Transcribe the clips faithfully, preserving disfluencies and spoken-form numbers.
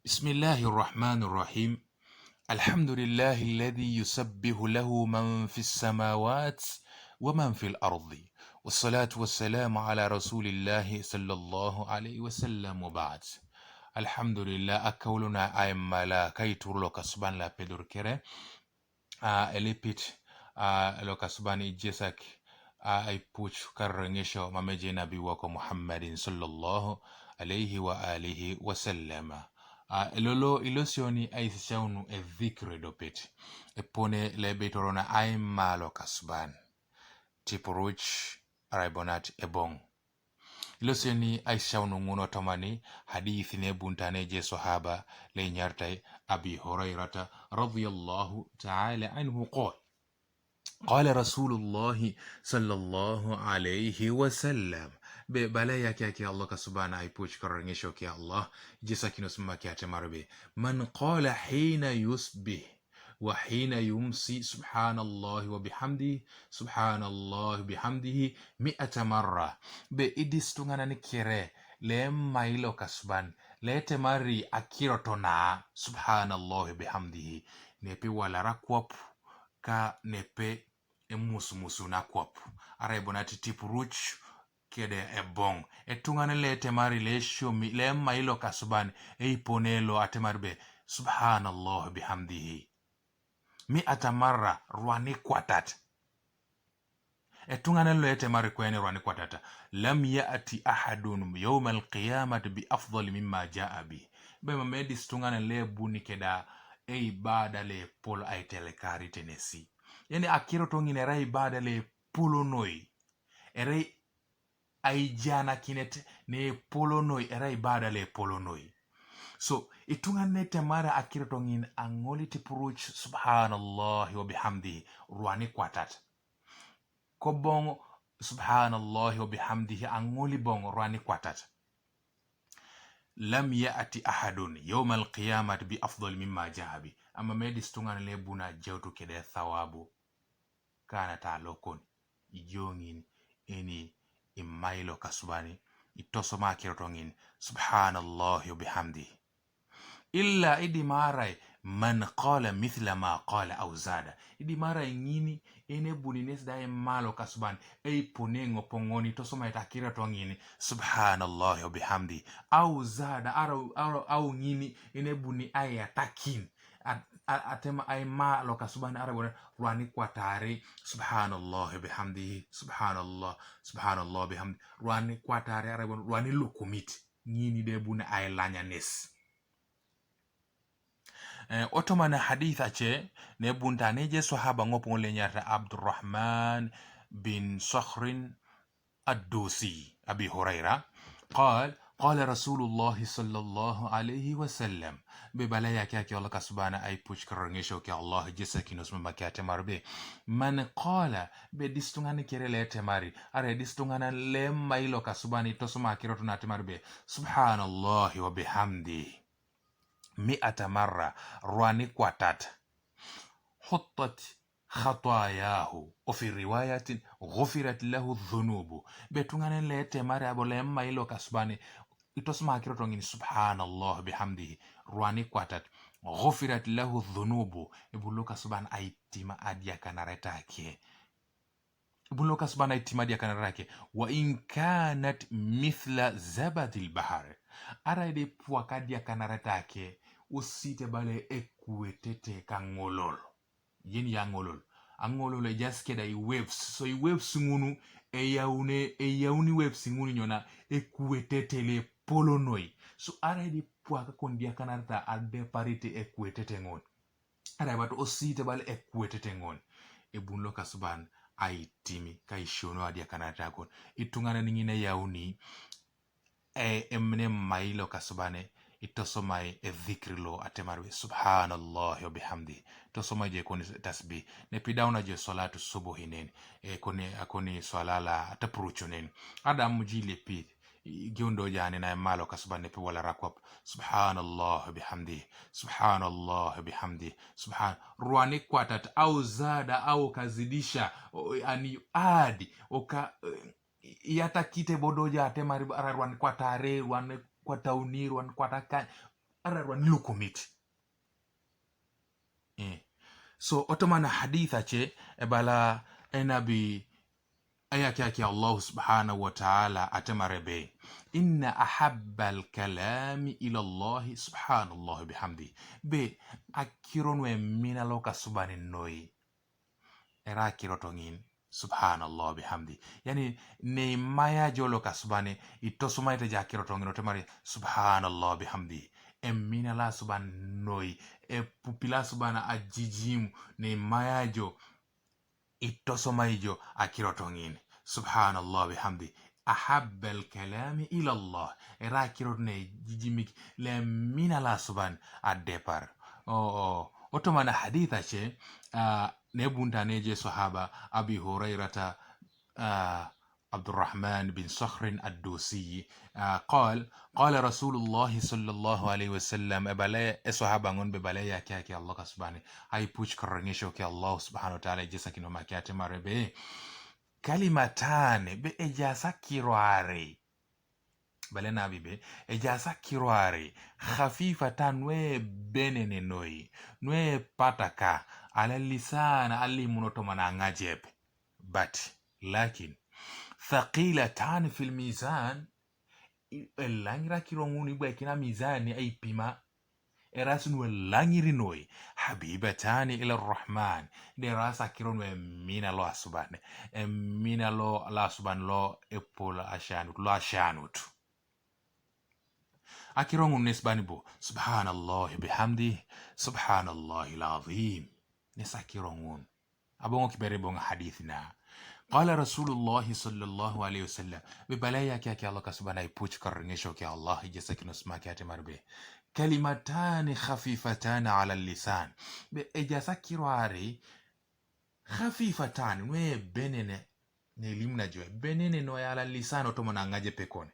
بسم الله الرحمن الرحيم. الحمد لله الذي يسبح له من في السماوات ومن في الأرض. والصلاة والسلام على رسول الله صلى الله عليه وسلم وبعد. Alhamdulillah, akawlona ay mala kay turlo kasuban la pedor kere. A, elipit, a, lo kasuban ijesak, a, ay puc karrengesho mameje nabi wako Muhammadin sallallahu alayhi wa alihi wa sallam. A, elolo ilosioni ay sishaunu e dhikri dopit. Epone le betorona ay malo kasuban. Tipuruc, aray bonat ebong. Ilosioni ay sishaunu ŋun otomani, hadith ne buntane je sahaba le nyartai Abi Hurairata radiyallahu ta'ala anhu qol. قال رسول الله صلى الله عليه وسلم. Be bala ya kiya kiya Allah kasubana ay puc karrengesho kiya Allah. Jisa kino summa kiya temar be. من قال حين يصبح وحين يمسي سبحان الله وبحمده، سبحان الله وبحمده مئة مرة. Be idis tuŋanan kere le mailo kasuban le temari akirotona subhanallah bihamdihi. Nepi wala rakwap ka nepe emusumusu na kwap. Aray bonat tipuruc kede eboŋ. Etuŋanan le temari le shomi le mailo kasuban eipone lo atemar be subhanallah bihamdihi mi'ata marra, rwani kwatat. Etuŋanan lo etemari kwene rwani kwatata. لم يأت أحد يوم القيامة بأفضل مما جاء به. Be mamedis tuŋanan le buni keda e ibada le pol ay telekari tenesi. Yani akiro toŋin era ibada le polonoi. Era ay janakinet ne polonoi, era ibada le polonoi. So, ituŋanan ne temara akiro toŋin aŋoli tipuruc subhanallah wa bihamdihi rwani kwatat. Koboŋ subhanallah wa bihamdihi aŋoli boŋ rwani kwatat. لم يأت أحد يوم القيامة بأفضل مما جاء به. Ama medis tuŋanan le buna jautu kede thawabu. Kana ta lokon ijoŋin ini imailo kasubani itosoma kirotoŋin subhanallah wa bihamdi. Illa idi marai man qala mithla ma qala au zada. Idi marai ŋini ene bunines da emalo kasuban eipone ŋopoŋoni tosoma ita kirotoŋin subhanallah wa bihamdi. Au zada arau, arau, au ŋini ene buni ayatakin. Atema ay ma lo kasuban ara bona rwani kwatari subhanallah bihamdihi subhanallah subhanallah bihamdi rwani kwatari ara bona rwani lukumit. Ŋini de buna ay lanyanes. Eh, otomana hadith ace ne bunta ne je sahaba ŋopoŋ le nyarta Abdurrahman bin Sakhrin الدوسي أبي هريرة قال قال رسول الله صلى الله عليه وسلم. Be bala ya kiya kiya Allah kasubana ay puc karŋesho kiya Allah jisa kinos mama kiya temar be. Man qala be distuŋan kere le temari are distuŋan le mailo kasubani tosoma kiroto na temar be subhanallah wa bihamdi mi'ata marra rwani kwatat. Huttat khatayahu, wa fi riwayatin ghufirat lahu dhunubu. Be tuŋanan le temari abo le mailo kasubani itosoma kirotoŋin subhanallah bihamdihi rwani kwatat. Ghufirat lahu dhunubu. Ibulu kasuban aitima adiakanareta ke. Ibulu kasuban aitima adiakanareta ke. Wa in kanat mithla zabadil bahar. Ara ide pwaka adiakanareta ke usite bale ekuetete ka ŋolol. Yen ya ŋolol. Aŋolol ejas keda i waves. So i waves ŋunu eyaune, eyauni waves ŋunu nyona ekuetete le polonoi. So ara idi pwaka kon diakanareta adeparite ekuetete ŋon. Ara ibat osite bal ekuetete ŋon. Ebun lo kasuban aitimi ka isiono adiakanareta kon. Ituŋanan ŋin eyauni e, emine mailo kasubane itosomai edhikri lo atemar be subhanallah wa bihamdi. Tosomai je koni tasbih ne pidauna je salatu subuhi nen. E, koni akoni swalala atapurucu nen. Adam mujile pi geundo jani na malo kasubane pe wala rakwap subhanallah wa bihamdi. Subhanallah wa bihamdi. Subhan rwani kwatat au zada au kazidisha. Ani adi oka e, yata kite bodoja atemari ara rwan kwatare rwan kwatauni rwan kwatakan. ararua nilukumit. Eh. So otoman hadith ace, ebala enabi, ayaki aki Allah subhanahu wa ta'ala atemar ebe, inna ahabbal kalami ila Allah subhanallah bihamdi. Be akiro nu emina lokasuban noi, era akirot ŋin subhanallah bihamdi. Yani neimaya jo lokasuban, itosomaite jo akirot ŋin otemar subhanallah bihamdi. Emina lokasuban noi, epupi lokasuban ajijim, neimaya jo, itosomai jo akirot ŋin subhanallah bihamdi. Ahabbal kalami ila Allah, era akirot nu ejijimik, lo emina lokasuban adepar. O, o, otoman hadith ace, ah, nebunta neje sahaba Abi Hurairata, ah, Abdurrahman bin Sakhrin Ad-Dusi, ah, qal, qala Rasulullah sallallahu alaihi wasallam, ebala esahaba ŋun be ebala ayaki aki Allah kasubani, aipuc karaŋesio ke Allah subhanahu wa ta'ala, ejesakin make atemar ebe, kalimatani, be ejaas akiro arei. Ebala enabi be, ejaas akiro arei, khafifatan, nu ebenene noi, nu epataka, ala lisan, alimun otoman aŋajep. But, lakin, thaqilatan fil mizan, i-, elaŋir akiro ŋun ibwaikin amizani aipima, eras nu elaŋir noi, habibatani ila Rahman, de eras akiro nu emina lokasuban, emina lo, lokasuban lo epol asianut, lo asianut. Akiro ŋun nes bani bo, subhanallah bihamdi, subhanallahil azim. Nes akiro ŋun. Aboŋok bere boŋ hadith na. Qala Rasulullah sallallahu alaihi wasallam, be ebala ayaki aki Allah kasubani, aipuc karaŋesio ke Allah, ejesakinos make atemar be, kalimatani khafifatani ala lisan. Be ejaas akiro arei, khafifatani, nu ebenene, nelimuna jo, ebenene noi ala lisan otoman aŋajep kon.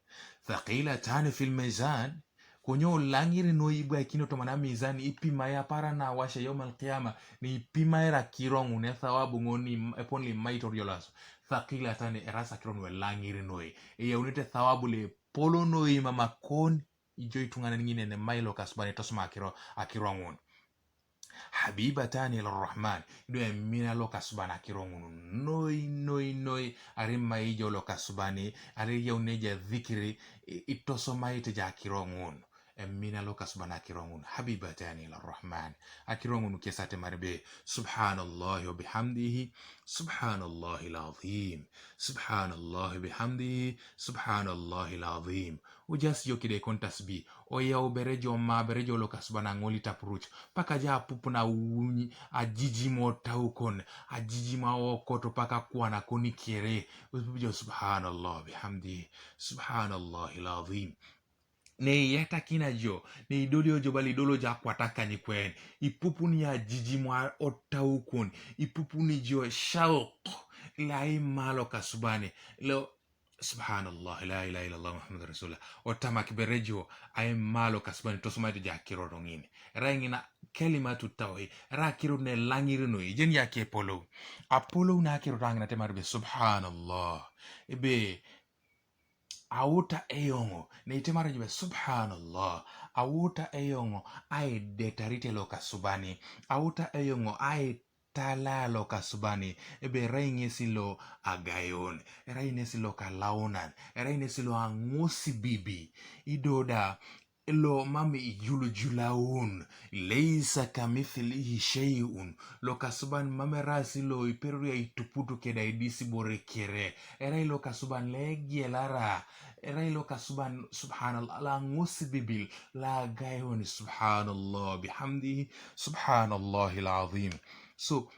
Thaqilatani fil mizan, konye elaŋir noi ibwaikin otoman amizan, ipimai aparan awasia yawmal qiyama, neipimai akiro ŋun, ethawabu ŋun, epon lo imaitor jo lokas. Thaqilatani, eras akiro nu elaŋir noi, eyaunete ethawabu lo epol noi mama kon, ijo ituŋanan ŋin enemai lokasuban itosoma akiro, akiro ŋun. Habibatani ila Rahman, do emina lokasuban akiro ŋun noi, noi, noi, arai emai ijo lokasuban, arai eyaunete jo dhikiri, i-, itosomaite jo akiro ŋun. Emina lokasuban akiro ŋun, habibatani ila Rahman. Akiro ŋun kes atemar be, subhanallah wa bihamdihi, subhanallahil azim, subhanallah wa bihamdihi, subhanallahil azim. Ojaas jo kede kon tasbih, oyau bere jo ma, bere jo lokasuban aŋol itapuruc, paka jo apupun auny, ajijim otaukon, ajijim aokot paka kwana koni kere, upup jo subhanallah bihamdi, subhanallahil azim. Neiyatakina jo, neidolio jo bala idolo jo akwat akanyikwen, ipupun jo ajijim otaukon, ipupun jo shauk, lo aima lokasuban, lo Subhanallah, la ilaha illallah, Muhammad Rasulullah. Otamak bere jo aima lokasuban itosomaite jo akiro ŋin. Erai ŋina kalimatu tawhid, erai akiro nu elaŋir noi, ijeni yake epolou. Apolou na akiro ŋina atemar be, subhanallah. Ebe, auta eoŋ, neitemar jo be, subhanallah. Auta eoŋ, aidetarit lokasuban. Auta eoŋ, ai tala lokasuban, ebe erai ŋesi lo agayon, erai ŋesi lokalaunan, erai ŋesi lo aŋosibibi, ido da lo mam ijulujulaun, leisa kamithlihi sheiun, lokasuban mam eras lo iperori aituputu keda idisibore kere, erai lokasuban lo egelara, erai lokasuban, subhanallah, lo aŋosibibil, lo agayon, subhanallah bihamdihi, subhanallahil azim. So,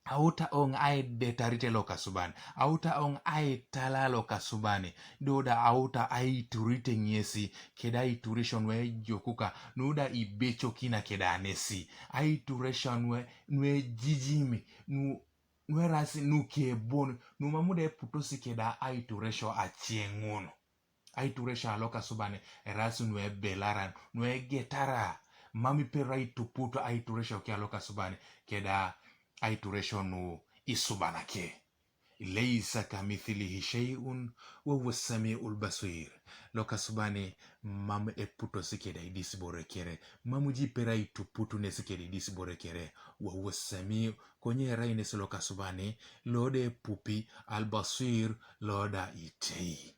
auta oŋ aidetarit lokasuban, auta oŋ aitala lokasuban, do da auta aiturite ŋesi, keda aituresio nu ejokuka, nu da ibecokina keda nesi, aituresio nu e-, nu ejijimi, nu, nu eras nu kebon, nu mam da eputosi keda aituresio ace ŋun. Aituresio lokasuban eras nu ebelaran, nu egetara, mam iperori aituput aituresio ke lokasuban, keda aituresio nu isubanake. Leisa kamithilihi sheiun wahuwa samiu lbasir. Lokasuban mam eputosi keda idisibore kere, mam ji pera ituputunesi keda idisibore kere. Wahuwa samiu, konye erai nesi lokasuban, lo da epupi, albasir, lo da itei.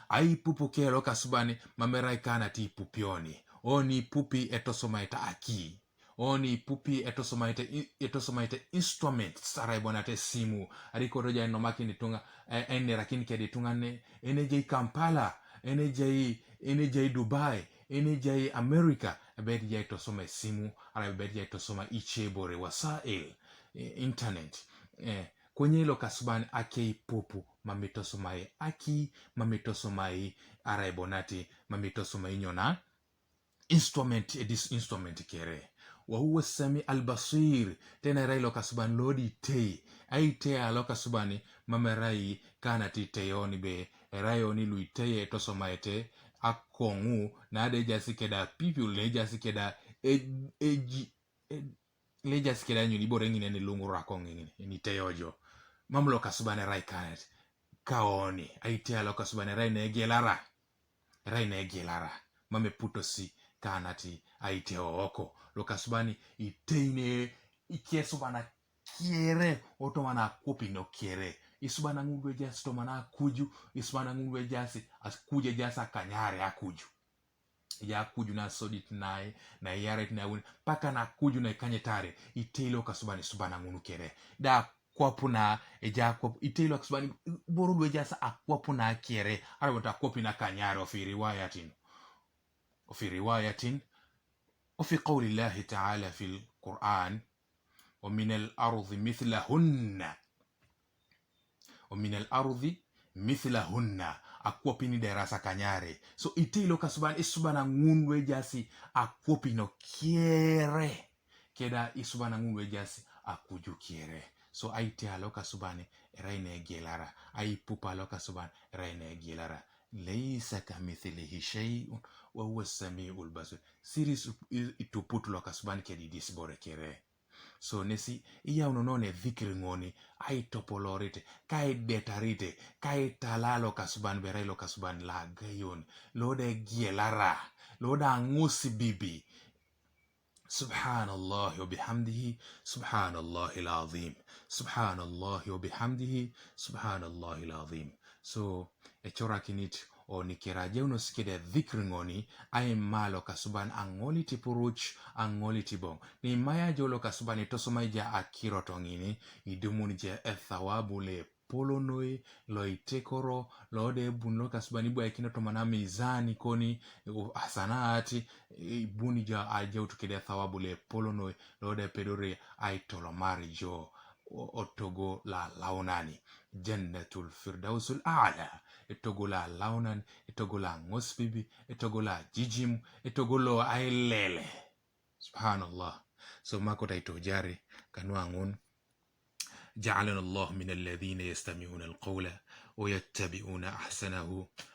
Aipupu ke lokasuban mam erai kanat ipupi oni. Oni ipupi etosomaete aki. Oni ipupi etosomaete, etosomaete instruments, arai bo nat esimu. Arai koto ja inomakin itunga, eh, enerakin kede itunga ne, ene ejai Kampala, ene ejai, ene ejai Dubai, ene ejai America, ebet ja itosoma esimu, arai ebet ja itosoma ichebore, wasail, eh, internet. Eh, konye lokasuban akeipupu, mam itosomai aki, mam itosomai, arai bo nat, mam itosomai nyona, instrument, edis instrument kere. Wahuwa sami albasir, tena erai lokasuban lo da itei. Aitei lokasuban mam erai kanat itei oni be, erai oni lu itei etosomaete akong'u, na da ejasi keda pupil, na ejasi keda ej-, ej-, ej-, na ejasi keda nyuni bore ng'ine ni lungu rako ng'ine, ni teyojo. Mam lokasuban erai kanat. Kaoni, aitei lokasuban erai ne egelara. Erai ne egelara. Mam eputosi kanat aitei oko. Lokasuban itei ne ikesubana kere, otomana akwapino kere. Isubana ng'undu ejasi tomana akuju, isubana ng'undu ejasi, akuju ejasi akanyare akuju. Eja akuju na sodit nai, na iyaret na un, paka na akuju na ikanyetare, itei lokasuban isubana ng'unu kere. Da akwapuna, eja akwap-, itei lokasuban, boro lu ejasi akwapuna kere, arai bo nat akwapina akanyare, o fi riwayatin. O fi riwayatin, o fi qawli Allahi ta'ala fil Qur'an, ومن الأرض مثلهن. ومن الأرض مثلهن. Akwapini da eras akanyare. So, itei lokasuban, isubana ng'undu ejasi akwapino kere. Keda isubana ng'undu ejasi akuju kere. So, aitei lokasuban erai ne egelara. Aipupa lokasuban erai ne egelara. Leisa kamithilihi sheiun wahuwa samiu lbasir. Siris i-, ituput lokasuban kede idisibore kere. So nesi, iyaunono ne dhikri ng'oni, aitopolorite, kaidetarite, kaitala lokasuban, be erai lokasuban lo agayoni, lo da egelara, lo da ang'usibibi. Subhanallah wa bihamdihi, subhanallahil azim. Subhanallah wa bihamdihi, subhanallahil azim. So, echorakinit oni kere, ajeunosi kede dhikri ng'oni, aima lokasuban aŋolit ipuruc, aŋolit iboŋ. Ni imaia jo lokasuban itosomai ja akirot ŋini, idumun ja ethawabu lo epol noi, lo itekoro, lo da ebuni lokasuban ibwaikin tomana mizani koni, u-, hasanat, ibuni ja ajaut kede ethawabu lo epol noi, lo da epedori aitolomar jo o-, otogo lo alaunani. Jannatul Firdausul A'la. Etogo lo alaunani, etogo lo aŋosbibi, etogo lo ajijimu, etogo lo ailele. Subhanallah. So ma kota itojari, kanuaŋun. جعلنا الله من الذين يستمعون القول ويتبعون أحسنه.